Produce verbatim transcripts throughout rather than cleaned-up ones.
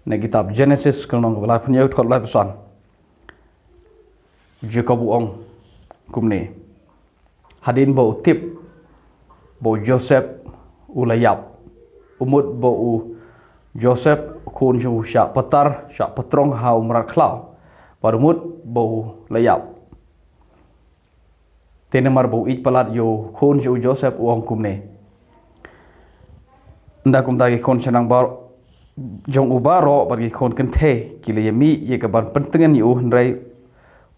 Na kitab Genesis ka lynnong kaba laiphew hynñiew, dkhot laiphew san. U Jakob u ong kumne: Hadien ba u tip ba u Joseph u la ïap, u mut ba u Joseph u khun jong u shah patar, shah patrong ha u mrad khlaw, bad u mut ba u la ïap. Te namar ba u ïeit palat ïa u khun jong u Joseph, u ong kumne: Ynda kumta ki khun shynrang bar-, jong u baroh bad ki khun kynthei ki la ïamih ïa ka ban pyntngen ïa u, hynrei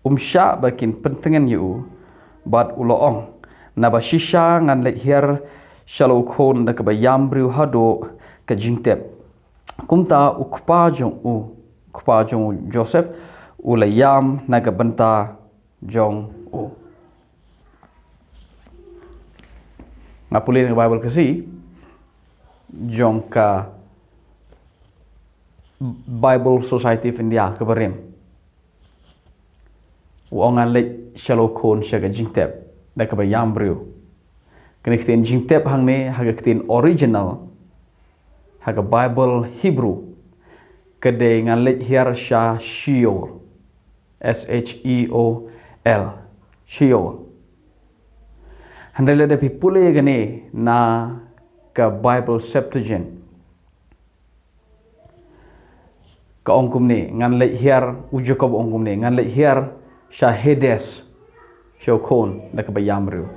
um shah ba kin pyntngen ïa u. Bad u la ong: Naba shisha ngan leit hiar sha la u khun da kaba ïam briew haduh ka jingtep. Kumta u kpa jong u, kpa jong u Joseph, u la ïam na ka bynta jong u. Nga pule na ka Bible Khasi jong ka Bible Society of India kaba rim. U ong: Ngan leit sha la u khun sha ka jingtep da kaba ïam briew. Kane ka ktien jingtep hangne ha ka ktien original ha ka Bible Hebrew ka dei: Ngan leit hiar sha Sheol. S H E O L. Sheol. Hynrei lada phi pule ïa kane na ka Bible Septuagint, ka ong kumne: Ngan leit hiar, u Jakob u ong kumne, ngan leit hiar sha Hades, sha u khun da kaba ïam briew.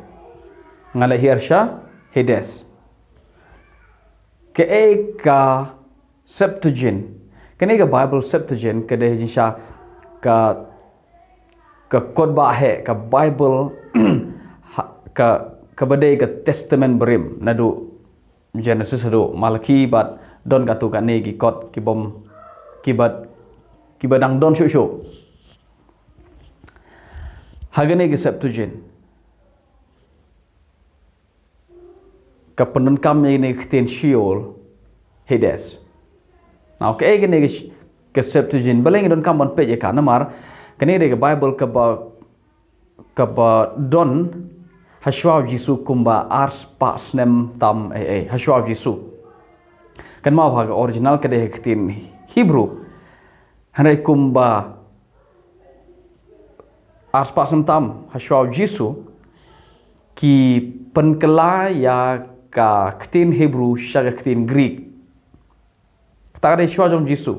Ngan leit hiar sha Hades. Kaei ka Septuagint? Kane ka Bible Septuagint ka dei jingshisha ka, ka kot ba heh, ka Bible ha, ka, kaba dei ka Testament barim, naduh Genesis haduh Malaki, bad don katto katne ki kot ki bym, kiba, kiba dang don shuh shuh. Ha kane ka Septuagint ka pyndonkam ïa kane ka ktien Sheol, Hades. Now, kaei kane ka sh-, ka Septuagint? Balei ngi donkam ban peit ïa ka? Namar kane ka dei ka Bible kaba, kaba don hashwa u Jisu kumba arspah snem tam, eh, eh, hashwa u Jisu. Kynmaw, ha ka original ka dei ha ka ktien Hebrew. Hynrei kumba arspah snem tam hashwa u Jisu, ki pynkylla ïa ka ktien Hebrew sha ka ktien Greek. Kata ka dei shwa jong u Jisu.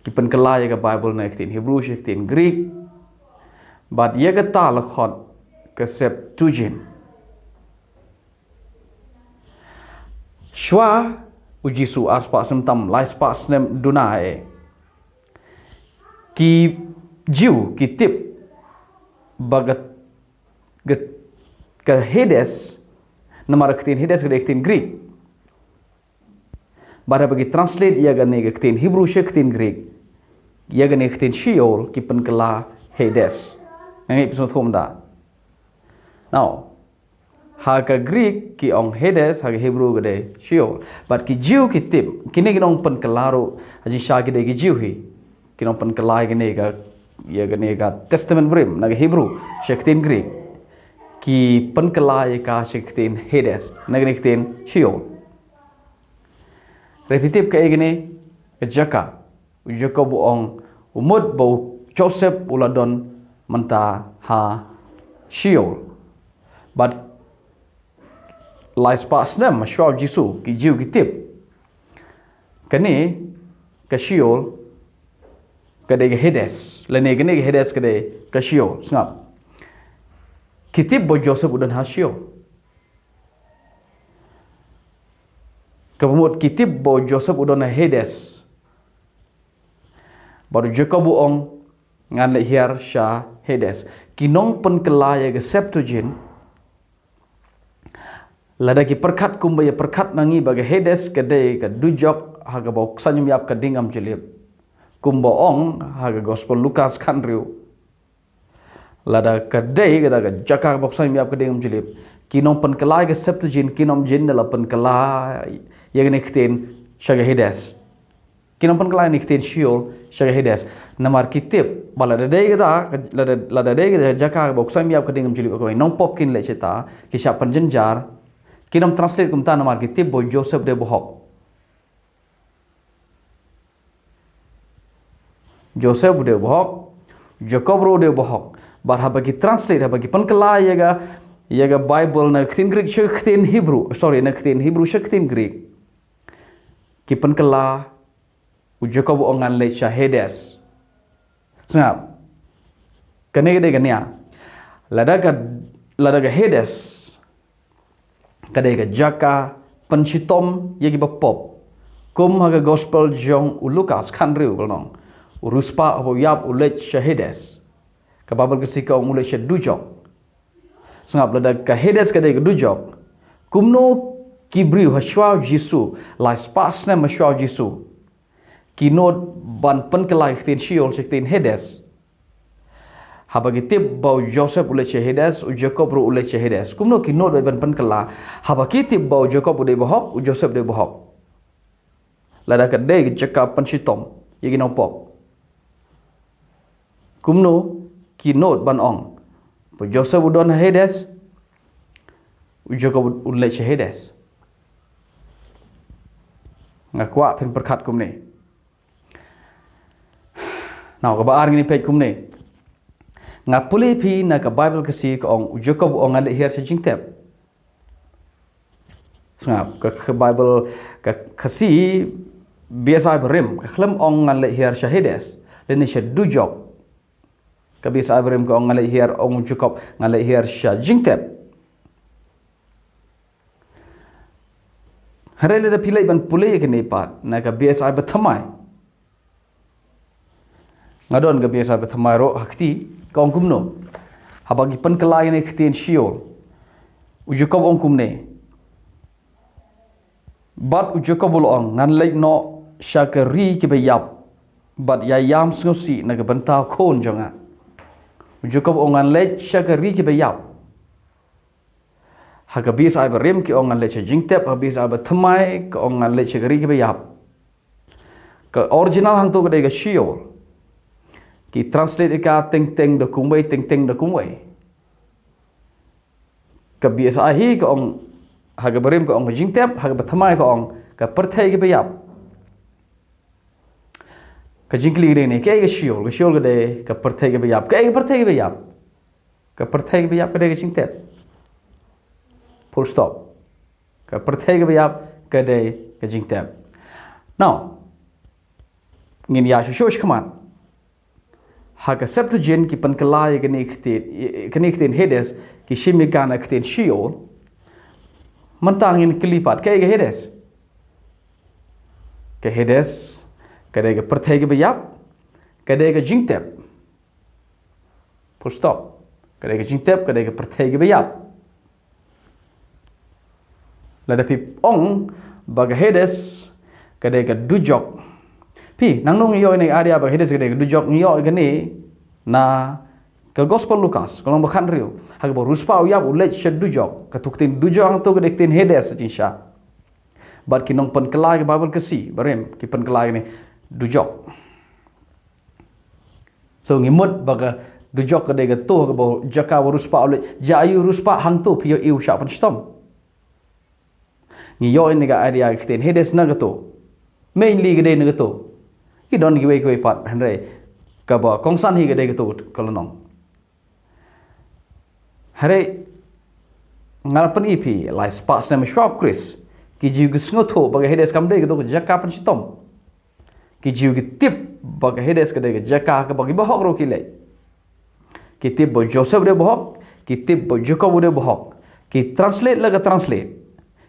Ki pynkylla ïa ka Bible na ka ktien Hebrew sha ka ktien Greek. Bad ïa kata la khot ka Septuagint. Shwa u Jisu, arspah snem tam, laispah snem duna eh, ki Jiw ki tip ba ka, ka, ka Hades, namar ka ktien Hades ka dei ka ktien Greek. Bad haba ki translate ïa kane ka ktien Hebrew sha ka ktien Greek, ïa kane ka ktien Sheol ki pynkylla Hades. Nga ngeit phi sngewthuh mynta. Now, ha ka Greek ki ong Hades, ha ka Hebrew ka dei Sheol. Bad ki Jiw ki tip, kine ki nongpynkylla ruh ha jingshisha ki dei ki Jiw hi. Ki nongpynkylla ïa kane ka, ïa kane ka Testament barim na ka Hebrew sha ka ktien Greek, ki pynkylla ïa ka sha ka ktien Hades, na kane ka ktien Sheol. Hynrei phi tip kaei kane ka jaka? U Jakob u ong, u mut ba u Joseph u la don mynta ha Sheol. Bad laispah snem hashwa u Jisu, ki Jiw ki tip kane ka Sheol ka dei ka Hades, lane kane ka Hades ka dei ka Sheol. Sngap. Ki tip ba u Joseph u don ha Sheol. Kaba mut ki tip ba u Joseph u don ha Hades. Bad u Jakob u ong, ngan leit hiar sha Hades. Ki nongpynkylla ïa ka Septuagint, lada ki pyrkhat kumba ïa pyrkhat ma ngi ba ka Hades ka dei ka dujok ha kaba u ksan ïap ka ding kam jyllip, kumba ong ha ka Gospel Lukas khathynriew, lada ka dei kata ka jaka kaba u ksan ïap ka ding kam jyllip, ki nongpynkylla ïa ka Septuagint kin ym jin da la pynkylla ïa kane ka ktien sha ka Hades. Ki nongpynkylla ïa kane ka ktien Sheol sha ka Hades. Namar ki tip ba lada dei kata, lada, lada dei kata ka jaka kaba u ksan ïap ka ding kam jyllip, kaba ki nongpop kin leit shata, ki shah pynjynjar, kin ym translate kumta namar ki tip ba u Joseph dei bahok. Joseph u dei u bahok, Jacob ruh u dei u bahok. Bad haba ki translate, haba ki pynkylla ïa ka, ïa ka Bible na ka ktien Greek sha ka ktien Hebrew, sorry, na ka ktien Hebrew sha ka ktien Greek, ki pynkylla, u Jacob u ong ngan leit sha Hades. Sngap. Kane ka dei ka nia. Lada ka, lada ka Hades ka dei ka jaka pynshitom ïa ki bapop, kum ha ka gospel jong u Lukas khathynriew ka long, u riewspah uba ïap u leit sha Hades. Ka Bible ka Khasi ka ong u leit sha dujok. Sngap, lada ka Hades ka dei ka dujok, kumno ki briew ha shuwa u Jisu, lai spah snem ha shuwa u Jisu, ki nud ban pynkylla ïa ka ktien Sheol sha ka ktien Hades? Haba ki tip ba u Joseph u leit sha Hades, u Jacob ruh u leit sha Hades, kumno ki nud ban pynkylla? Haba ki tip ba u Jacob u dei u bahok, u Joseph u dei u bahok, lada ka dei ka jaka pynshitom ïa ki nongpop, kumno ki nud ban ong ba u Joseph u don ha Hades, u Jacob u leit sha Hades? Nga kwah phin pyrkhat kumne. Now, kaba ar ngin ïa peit kumne. Nga pule ïa phi na ka Bible ka Khasi ka ong, u Jacob u ong ngan leit hiar sha jingtep. Sngap, ka, ka Bible ka Khasi, B S I barim, ka khlem ong ngan leit hiar sha Hades, lane sha dujok. Ka B S I barim ka ong ngan leit hiar, ong u Jacob ngan leit hiar sha jingtep. Hynrei lada phi leit ban pule ïa kane pat na ka B S I bathymmai. Nga don ka B S I bathymmai ruh ha kti, ka ong kumno. Haba ki pynkylla ïa kane ka ktien Sheol, u Jacob u ong kumne. Bad u Jacob u la ong, ngan leit noh sha ka ri kiba ïap, bad ïa ïam sngewsih na ka bynta u khun jong nga. U Jacob u ong ngan leit sha ka ri kiba ïap. Ha ka B S I barim ki ong ngan leit sha jingtep, ha ka B S I bathymmai ka ong ngan leit sha ka ri kiba ïap. Ka original hangto ka dei ka Sheol. Ki translate ïa ka teng teng da kumwei, teng teng da kumwei. Ka B S I hi ka ong, ha ka barim ka ong ka jingtep, ha ka bathymmai ka ong ka pyrthei kiba ïap. Ka jingkylli ka dei ne, kaei ka Sheol? Ka Sheol ka dei ka pyrthei kiba ïap. Kaei ka pyrthei kiba ïap? Ka pyrthei kiba ïap ka dei ka jingtep. Full stop. Ka pyrthei kiba ïap ka dei ka jingtep. Now, ngin ïa shu shu khmat. Ha ka Septuagint ki pynkylla ïa kane ka ktien, ïa kane ka ktien Hades, ki shim ïa ka na ka ktien Sheol. Mynta ngin kylli pat, kaei ka Hades? Ka Hades ka dei ka pyrthei kiba ïap, ka dei ka jingtep. Full stop. Ka dei ka jingtep, ka dei ka pyrthei kiba ïap. Lada phi ong ba ka Hades ka dei ka dujok. Phi, nangno ngi ïoh ïa kane ka idea ba ka Hades ka dei ka dujok? Ngi ïoh ïa kane na ka Gospel Lukas, ka lynnong ba khathynriew. Ha kaba u riewspah u ïap u leit sha dujok. Kato ka ktien dujok hangto ka dei ka ktien Hades jingshisha. Bad ki nongpynkylla ka Bible ka Khasi barim ki pynkylla ïa kane dujok. So ngi mut ba ka dujok ka dei kato kaba jaka ba u riewspah u leit. Jia aiu u riewspah hangto, phi ïohi u shah pynshitom? Ngi ïoh ïa kane ka idea ka ktien Hades na kato. Mainly ka dei na kato. Ki don kiwei kiwei pat, hynrei kaba kongsan hi ka dei kato ka lynnong. Hynrei nga la pyni ïa phi, lai spah snem shuwa u Khrist, ki Jiw ki sngewthuh ba ka Hades kam dei kato ka jaka pynshitom. Ki Jiw ki tip ba ka Hades ka dei ka jaka kaba ki bahok ruh ki leit. Ki tip ba u Joseph u dei u bahok, ki tip ba u Jakob u dei u bahok. Ki translate la ka translate,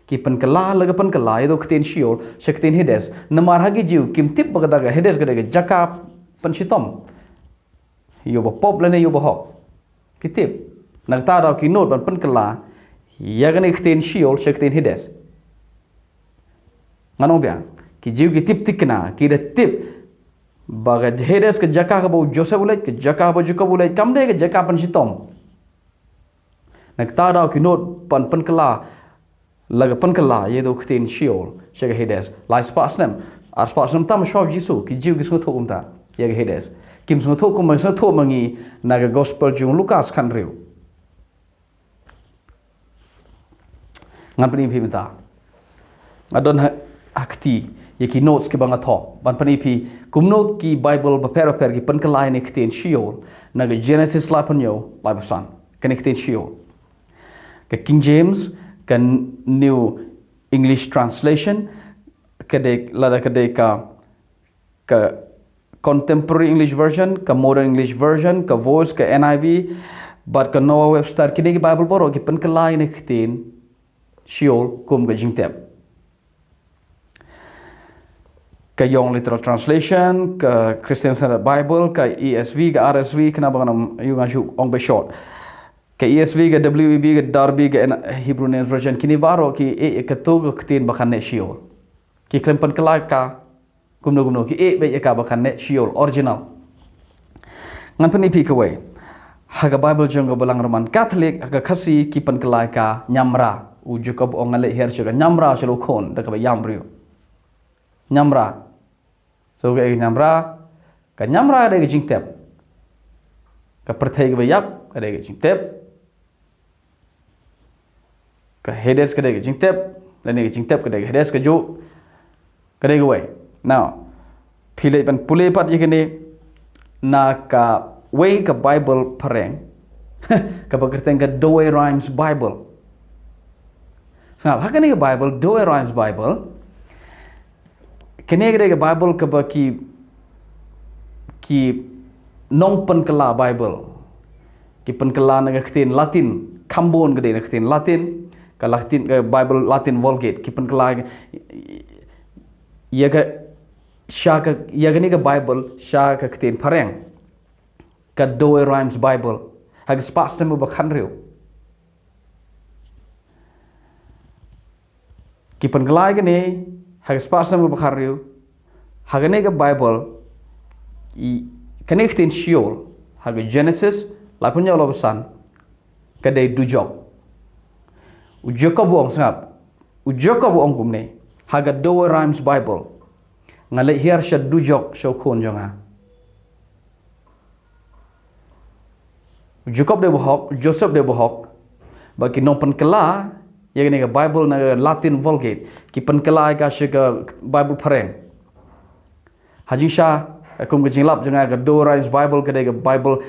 ki pynkylla la ka pynkylla ïa ka ktien Sheol sha ka ktien Hades. Namar ha ki Jiw kim tip ba kata ka Hades ka dei ka jaka pynshitom. Ïa u bapop lane ïa u bahok. Ki tip. Na kata daw ki nud ban pynkylla ïa kane ka ktien Sheol sha ka ktien Hades. Ngan ong biang, ki Jiw ki tip thikna, ki da tip ba ka Hades ka jaka kaba u Joseph u leit, ka jaka kaba u Jakob u leit, kam dei ka jaka pynshitom. Na kata daw ki nud ban pynkylla la ka pynkylla ïa ka ktien Sheol sha ka Hades. Lai spah snem, ar spah snem tam shuwa u Jisu, ki Jiw ki sngewthuh kumta ïa ka Hades. Kim sngewthuh kumba sngewthuh ma ngi na ka Gospel jong u Lukas khathynriew. Ngan pyni ïa phi mynta. Nga don ha, ha kti, ïa ki notes kiba nga thoh ban pyni phi kumno ki Bible bapher bapher ki pynkylla ïa kane ka ktien Sheol, na ka Genesis laiphew hynñiew, laiphew san, kane ka ktien Sheol. Ka King James, ka New English Translation, ka dei, lada ka dei ka, ka Contemporary English Version, ka Modern English Version, ka Voice, ka N I V, bad ka Noah Webster, kine ki Bible baroh ki pynkylla ïa kane ka ktien Sheol kum ka jingtep. Ka Young Literal Translation, ka Christian Standard Bible, ka E S V, ka R S V, kane ba ngan ong, ïa nga shu ong ba short. Ka E S V, ka W E B, ka Darby, ka N-, Hebrew Names Version, kine baroh ki ïeh ïa kato ka ktien ba kan leh Sheol. Ki khlem pynkylla ka kumno kumno, ki ïeh beit ïa ka ba kan leh Sheol, original. Ngan pyni phi kawei. Ha ka Bible jong ka Balang Roman Catholic, ha ka Khasi ki pynkylla ïa ka ñiamra. U Jakob u ong, ngan leit hiar sha ka ñiamra sha la u khun, da kaba ïam briew. Ñiamra. So ka ñiamra, ka ñiamra ka dei ka jingtep. Ka pyrthei kaba ïap ka dei ka jingtep. Ka Hades ka dei ka jingtep, lane ka jingtep ka dei ka Hades, kajuh ka dei kawei. Now, phi leit ban pule pat ïa kane na kawei ka Bible phareng, kaba kyrteng ka Douay-Rheims Bible. Sngap, ha kane ka Bible, Douay-Rheims Bible, kane ka dei ka Bible kaba ki, ki nongpynkylla Bible ki pynkylla na ka ktien Latin, kham bun ka dei na ka ktien Latin, ka Latin, ka Bible Latin Vulgate, ki pynkylla ïa ka, sha ka, ïa kane ka Bible sha ka ktien phareng, ka Douay-Rheims Bible, ha ka spah snem ba khathynriew. Ki pynkylla ïa kane ha ka spah snem ba khathynriew. Ha kane ka Bible, ïa kane ka ktien Sheol, ha ka Genesis laiphew hynñiew, laiphew san, ka dei dujok. U Jakob u ong, sngap, u Jakob u ong kumne ha ka Douay-Rheims Bible, ngan leit hiar sha dujok sha u khun jong nga. U Jakob dei bahok, u Joseph dei bahok, ba ki nongpynkylla ïa kane ka Bible na ka Latin Vulgate, ki pynkylla ïa ka sha ka Bible phareng. Ha jingshisha, kum ka jinglap jong nga, ka Douay-Rheims Bible ka dei ka Bible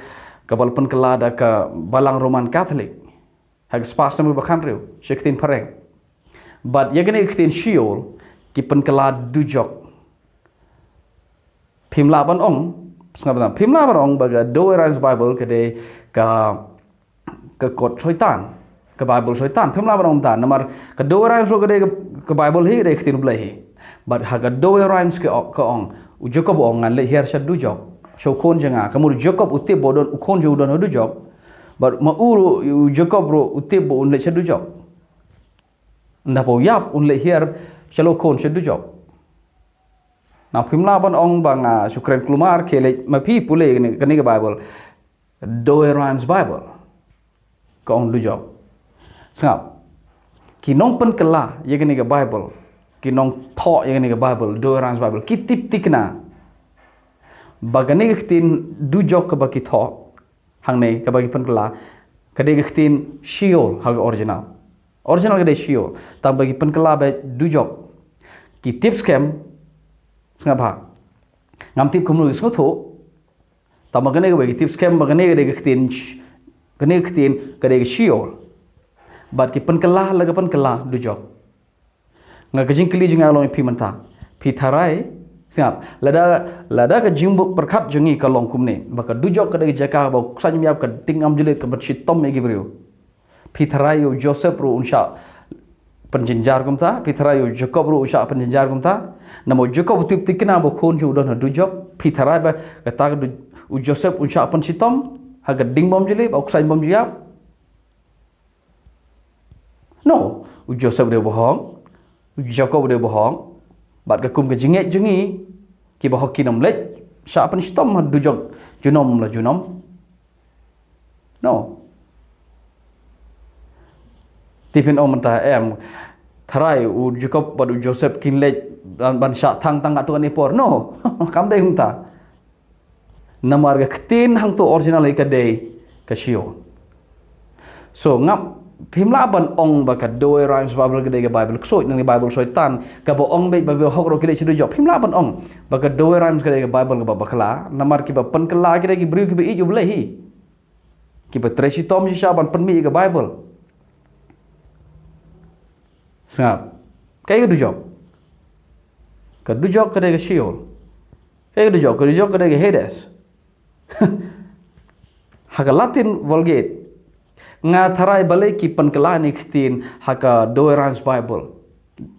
kaba la pynkylla da ka Balang Roman Catholic ha ka spah snem ba khathynriew, sha ka ktien phareng. Bad ïa kane ka ktien Sheol ki pynkylla dujok. Phim lah ban ong, sngap, phim lah ban ong ba ka Douay-Rheims Bible ka dei ka, ka kot Soitan, ka Bible Soitan. Phim lah ban ong kumta, namar ka Douay-Rheims ruh ka dei ka, ka Bible hi, ka dei ka ktien U Blei hi. Bad ha ka Douay-Rheims ka, ka ong, u Jakob u ong, ngan leit hiar sha dujok sha u khun jong nga. Ka mut u Jakob u tip ba u don, u khun jong u don ha dujok. Bad ma u ruh, u Jakob ruh u tip ba un leit sha dujok. Ynda ba u ïap un leit hiar sha la u khun sha dujok. Na phim lah ban ong ba nga shu kren kulmar, khie leit ma phi pule kane, kane ka Bible, Douay-Rheims Bible, ka ong dujok. Sngap, ki nongpynkylla ïa kane ka Bible, ki nongthoh ïa kane ka Bible, Douay-Rheims Bible, ki tip thikna ba kane ka ktien dujok kaba ki thoh hangne, kaba ki pynkylla, ka dei ka ktien Sheol ha ka original. Original ka dei Sheol, tangba ki pynkylla ba dujok. Ki tip skhem, sngap ha. Ngam tip kumno ki sngewthuh, tangba kane kawei ki tip skhem ba kane ka dei ka ktien sh-, kane ka ktien ka dei ka Sheol. Bad ki pynkylla la ka pynkylla dujok. Nga, ka jingkylli jong nga long ïa phi mynta. Phi tharai, sngap, lada, lada ka jingpyrkhat jong ngi ka long kumne, ba ka dujok ka dei ka jaka ba u ksaiñ bym ïap, ka ding bym jlit, ka pynshitom ïa ki briew. Phi tharai ïa u Joseph ruh un shah pynjynjar kumta, phi tharai ïa u Jakob ruh un shah pynjynjar kumta. Namar u Jakob u tip thikna ba u khun jong u don ha dujok. Phi tharai ba kata ka du-, u Joseph un shah pynshitom ha ka ding bym jlit, ba u ksaiñ bym ïap. No, u Joseph u dei bahok, u Jakob u dei bahok, bad katkum ka jingngeit jong ngi, ki bahok kin ym leit shah pynshitom ha dujok junom la junom. No. Te phin ong mynta, em, tharai u Jakob bad u Joseph kin leit ban, ban shah thang tang katto katne por. No, kam dei mynta. Namar ka ktien hangto original hi ka dei ka Sheol. So, ngap, Phim lah ban ong ba ka Douay Rheims Bible ka dei ka Bible ksuid, ne ka Bible soitan, kaba ong beit ba bahok ruh ki leit sha dujok. Phim lah ban ong ba ka Douay Rheims ka dei ka Bible kaba bakla, namar kiba pynkylla ki dei ki briew kiba ïeit U Blei hi. Kiba trei shitom shisha ban pynmih ïa ka Bible. Sngap. Kaei ka dujok? Ka dujok ka dei ka Sheol. Kaei ka dujok? Ka dujok ka dei ka Hades. Ha ka Latin Vulgate. Nga tharai balei ki pynkylla ïa kane ka ktien ha ka Douay Rheims Bible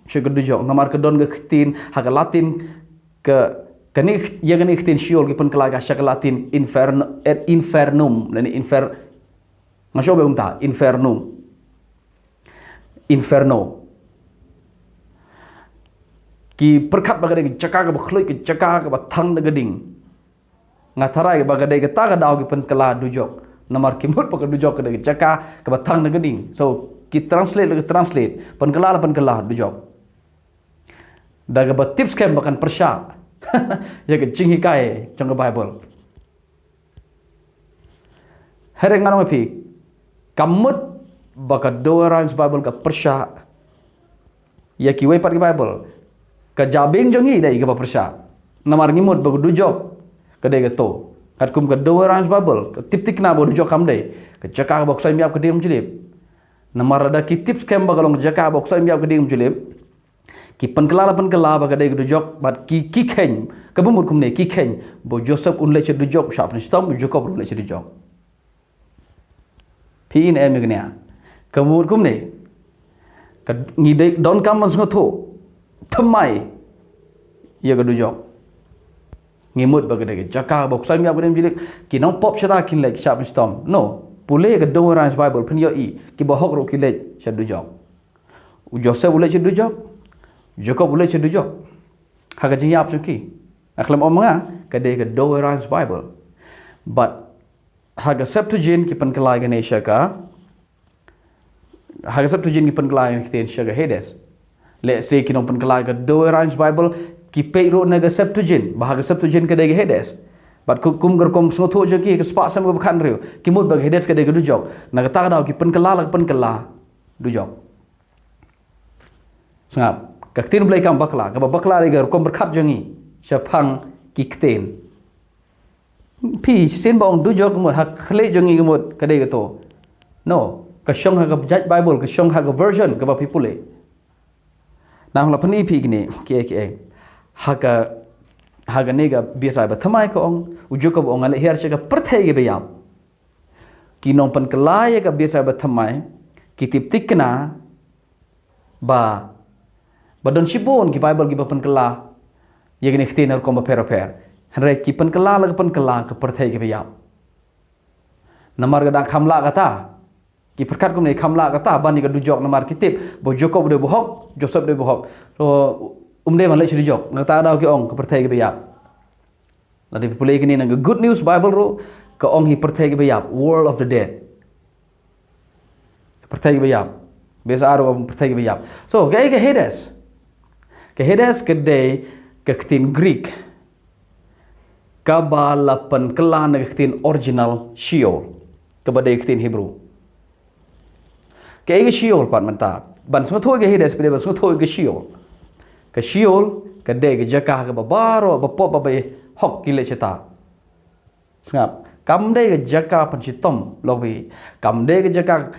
sha ka dujok, namar ka don ka ktien ha ka Latin, ka, kane, ïa kane ka ktien Sheol ki pynkylla ka sha ka Latin inferno, et infernum, lane infer-, nga shu ong kumta, infernum. Inferno. Ki pyrkhat ba ka dei ka jaka kaba khluid, ka jaka kaba thang da ka ding. Nga tharai ba ka dei kata ka daw ki pynkylla dujok. Namar ki mut ba ka dujok ka dei ka jaka kaba thang da ka ding. So, ki translate la ki translate, pynkylla la pynkylla dujok. Da kaba tip skhem ba kan pyrshah ïa ka jinghikai jong ka Bible. Hynrei ngan ong ïa phi, kam mut ba ka Douay Rheims Bible ka pyrshah ïa kiwei pat ki Bible. Ka jabieng jong ngi dei kaba pyrshah. Namar ngi mut ba ka dujok ka dei kato. Katkum ka Douay Rheims Bible ka tip thikna ba ka dujok kam dei ka jaka kaba U Khlaiñ Baieit ka dei, ym jlip. Namar lada ki tip skhem ba ka long ka jaka ba U Khlaiñ Baieit ka dei, ym jlip, ki pynkylla la pynkylla ba ka dei ka dujok, bad ki, ki kheiñ, kaba mut kumne, ki kheiñ ba u Joseph un leit sha dujok, u shah pynshitom, u Jakob ruh un leit sha dujok. Phi i ne em ïa kane? Kaba mut kumne, ka, ngi dei donkam ban sngewthuh thymmai ïa ka dujok. Ngi mut ba ka dei ka jaka ba U Khlaiñ Baieit ka dei, ym jlip, ki nongpop shata kin leit shah pynshitom. No, pule ka Douay Rheims Bible phin ïohi kiba hok ruh ki leit sha dujok. U Joseph u leit sha dujok, u Jakob u leit sha dujok. Ha ka jingïap jong ki, nga khlem ong ma nga, ka dei ka Douay Rheims Bible. But ha ka Septuagint ki pynkylla ïa kane sha ka, ha ka Septuagint ki pynkylla ïa kane sha ka Hades. Lehse ki nongpynkylla ïa ka Douay Rheims Bible ki peit ruh na ka Septuagint, ba ha ka Septuagint ka dei ka Hades. Bad kum, kum ka rukom sngewthuh jong ki, ka spah sem kaba khathynriew, ki mut ba ka Hades ka dei ka dujok. Na kata ka daw ki pynkylla la ki pynkylla dujok. Sngap, ka ktien Blei kam bakla, kaba bakla dei ka rukom pyrkhat jong ngi shaphang ki ktien. Phi, shisien ba ong dujok, ka mut ha ka khlieh jong ngi ka mut ka dei kato? No, ka shong ha ka jait Bible, ka shong ha ka version kaba phi pule. Ngan la pyni ïa phi kine, kiei kiei. Ha ka, ha kane ka Biashai bathymmai ka ong, u Jakob u ong, nga leit hiar sha ka pyrthei kaba ïap. Ki nongpynkylla ïa ka Biashai bathymmai ki tip thikna ba, ba don shibun ki Bible kiba pynkylla ïa kine ki ktien ha rukom bapher bapher. Hynrei ki pynkylla la ki pynkylla ka pyrthei kaba ïap. Namar ka dang kham lah kata, ki pyrkhat kumne, kham lah kata ban ïa ka dujok, namar ki tip ba u Jakob u dei bahok, Joseph u dei bahok. So, um dei ban leit sha dujok. Na kata ka daw ki ong ka pyrthei kaba ïap. Lada phi pule kine na ka Good News Bible ruh, ka ong hi pyrthei kaba ïap, world of the dead. Pyrthei kaba ïap. Biashai ruh ka ong pyrthei kaba ïap. So, kaei ka Hades? Ka Hades ka dei ka ktien Greek kaba la pynkylla na ka ktien original Sheol, kaba dei ka ktien Hebrew. Kaei ka Sheol pat mynta? Ban sngewthuh ïa ka Hades, phi dei ban sngewthuh ïa ka Sheol. Ka Sheol ka dei ka jaka kaba baroh ba pop ba bahok ki leit shata. Sngap, kam dei ka jaka pynshitom, lok bi. Kam dei ka jaka,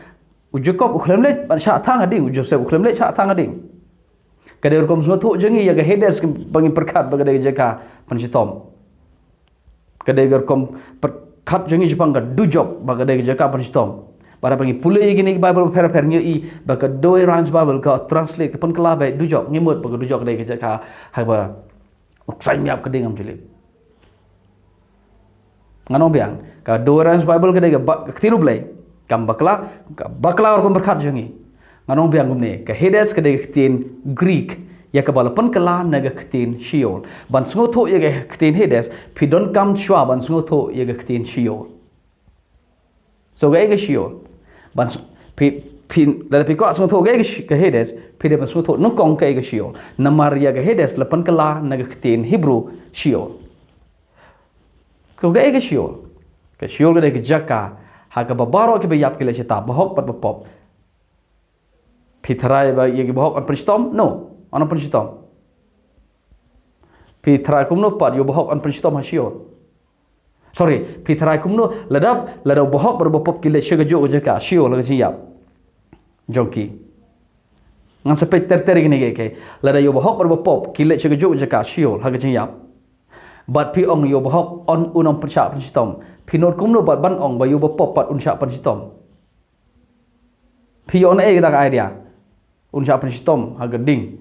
u Jakob u khlem leit ban shah thang ha ding, u Joseph u khlem leit shah thang ha ding. Ka dei rukom sngewthuh jong ngi ïa ka Hades ba ngi pyrkhat ba ka dei ka jaka pynshitom. Ka dei ka rukom pyrkhat jong ngi shaphang ka dujok ba ka dei ka jaka pynshitom. Bad haba ngi pule ïa kine ki Bible bapher bapher ngi ïohi ba ka Douay Rheims Bible ka translate, ka pynkylla beit dujok, ngi mut ba ka dujok ka dei ka jaka haba u ksai ym ïap ka ding, ym jlip. Ngan ong biang, ka Douay Rheims Bible ka dei ka ba-, ka ktien U Blei. Kam bakla, ka bakla rukom pyrkhat jong ngi. Ngan ong biang kumne, ka Hades ka dei ka ktien Greek ïa kaba la pynkylla na ka ktien Sheol. Ban sngewthuh ïa ka ktien Hades, phi donkam shuwa ban sngewthuh ïa ka ktien Sheol. So kaei ka Sheol? Ban s-, phi, phi, lada phi kwah sngewthuh kaei ka sh-, ka Hades, phi dei ban sngewthuh nyngkong kaei ka Sheol. Namar ïa ka Hades la pynkylla na ka ktien Hebrew Sheol. Ka, kaei ka Sheol? Ka Sheol ka dei ka jaka ha kaba baroh kiba ïap ki leit shata, bahok bad bapop. Phi tharai ba ïa ki bahok yn pynshitom? No, yn pynshitom. Phi tharai kumno pat ïa u bahok yn pynshitom ha Sheol? Sorry, phi tharai kumno lada, lada u bahok bad u bapop ki leit sha kajuh ka jaka, Sheol, ha ka jingïap jong ki? Ngan sa peit ter ter ïa kine kiei kiei. Lada ïa u bahok bad u bapop ki leit sha kajuh ka jaka, Sheol, ha ka jingïap, bad phi ong ïa u bahok un, un ym pynshah pynshitom, phi nud kumno pat ban ong ba ïa u bapop pat un shah pynshitom? Phi ïoh na ei kata ka idea? Un shah pynshitom ha ka ding.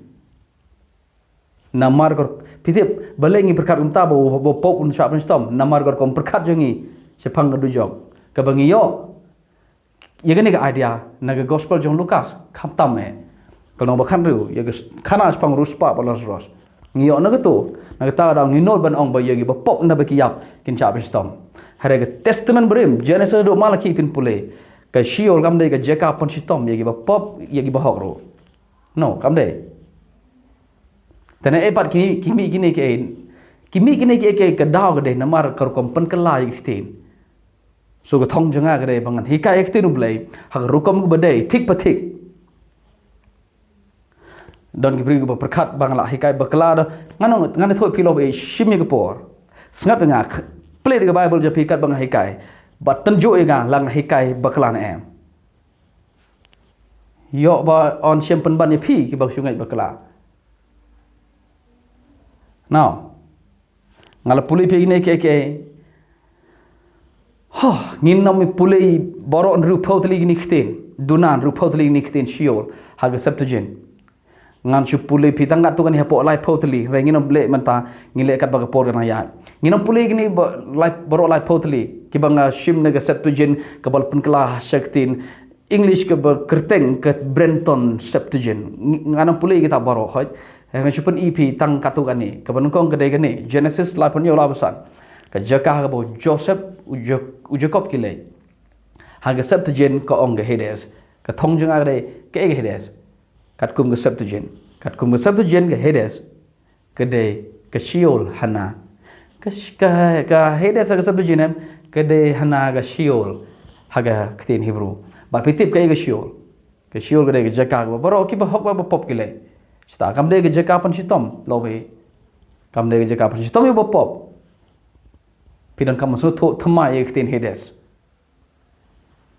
Namar kor, phi tip, balei ngi pyrkhat kumta ba u, ba u bapop un shah pynshitom? Namar kor kum pyrkhat jong ngi shaphang ka dujok, kaba ngi ïoh ïa kane ka idea na ka gospel jong Lukas, khamtam eh ka lynnong ba khathynriew, ïa ka khana shaphang u riewspah bad u Lasaros. Ngi ïoh na kato, na kata ka daw ngi nud ban ong ba ïa ki bapop naba ki ïap kin shah pynshitom. Hynrei ka Testament Barim, Genesis haduh Malaki, phin pule, ka Sheol kam dei ka jaka pynshitom ïa ki bapop, ïa ki bahok ruh. No, kam dei. Te na ei pat ki, ki mih kine kiei, ki mih kine kiei, ka daw ka dei namar ka rukom pynkylla ïa ki ktien. So ka thong jong nga ka dei ba ngan hikai ïa ka ktien U Blei ha ka rukom kaba dei thik pa thik. Don ki briew kiba pyrkhat ba nga la hikai bakla da, ngan, ngan ïathuh ïa phi lok ba ei, shim ïa ka por, sngap ïa nga, plie ïa ka Baibl jong phi katba nga hikai, bad tynjuh ïa nga la nga hikai bakla ne em. Ïoh ba yn shym pynban ïa phi kiba shu ngeit bakla. Now, nga la pule ïa phi kine kiei kiei. Ho, ngin nym pule baroh hynriewphew tylli kine ki ktien, duna hynriewphew tylli kine ki ktien Sheol ha ka Septuagint. Ngan shu pule ïa phi tang katto katne hapoh laiphew tylli, hynrei ngin nym leh mynta, ngin leh katba ka por ka nang ïaid. Ngin nym pule ïa kine ba, lai, baroh laiphew tylli kiba nga shim na ka Septuagint kaba la pynkylla sha ka ktien English kaba kyrteng ka Brenton Septuagint. Ng-, ngan nym pule ïa kita baroh, hooid. Hynrei ngan shu pyni ïa phi tang katto katne. Kaba nyngkong ka dei kane, Genesis laiphew hynñiew, laiphew san. Ka jaka kaba u Joseph, u Jo-, u Jakob ki leit. Ha ka Septuagint ka ong ka Hades. Ka thong jong nga ka dei, kaei ka Hades? Katkum ka Septuagint, katkum ka Septuagint, ka Hades ka dei ka Sheol hana. Ka sh-, ka, ka Hades ha ka Septuagint em, ka dei hana ka Sheol ha ka ktien Hebrew. Bad phi tip kaei ka Sheol? Ka Sheol ka dei ka jaka kaba baroh ki bahok bad bapop ki leit. Shisha kam dei ka jaka pynshitom, lok ba ei. Kam dei ka jaka pynshitom ïa u bapop. Phi donkam ban sngewthuh thymmai ïa ka ktien Hades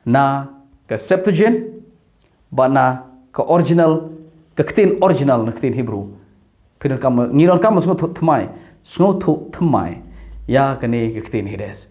na ka Septuagint, bad na ka original, ka ktien original na ka ktien Hebrew. Phi donkam, ngi donkam ban sngewthuh thymmai, sngewthuh thymmai ïa kane ka ktien Hades.